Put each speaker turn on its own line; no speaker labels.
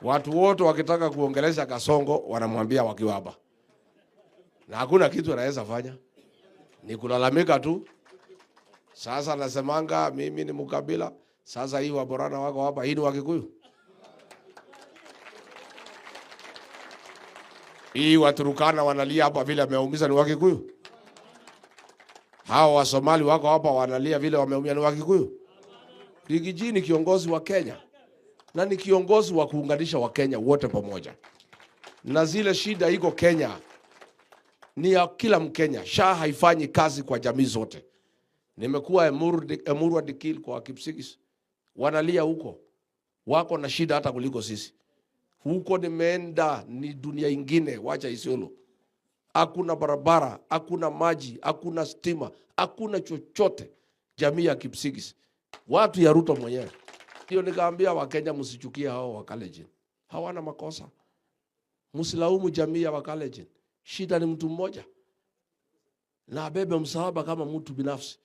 Watu wote wakitaka kuongelesha Kasongo wanamwambia wakiwa hapa, na hakuna kitu anaweza fanya, ni kulalamika tu. Sasa nasemanga mimi ni mkabila. Sasa hii Waborana wako hapa, hii ni Wakikuyu, hii Waturukana wanalia hapa vile ameumiza ni Wakikuyu, hawa Wasomali wako hapa wanalia vile wameumia ni Wakikuyu. Rigiji ni kiongozi wa Kenya na ni kiongozi wa kuunganisha Wakenya wote pamoja, na zile shida iko Kenya ni ya kila Mkenya. SHA haifanyi kazi kwa jamii zote. Nimekuwa Emurua Dikil kwa Kipsigis, wanalia huko, wako na shida hata kuliko sisi huko. Nimeenda ni dunia ingine, wacha Isiolo, hakuna barabara, hakuna maji, hakuna stima, hakuna chochote. Jamii ya Kipsigis, watu ya Ruto mwenyewe. Ndio nikaambia Wakenya, msichukie hao Wakalenjin, hawana makosa. Msilaumu jamii ya Wakalenjin, shida ni mtu mmoja na abebe msalaba kama mtu binafsi.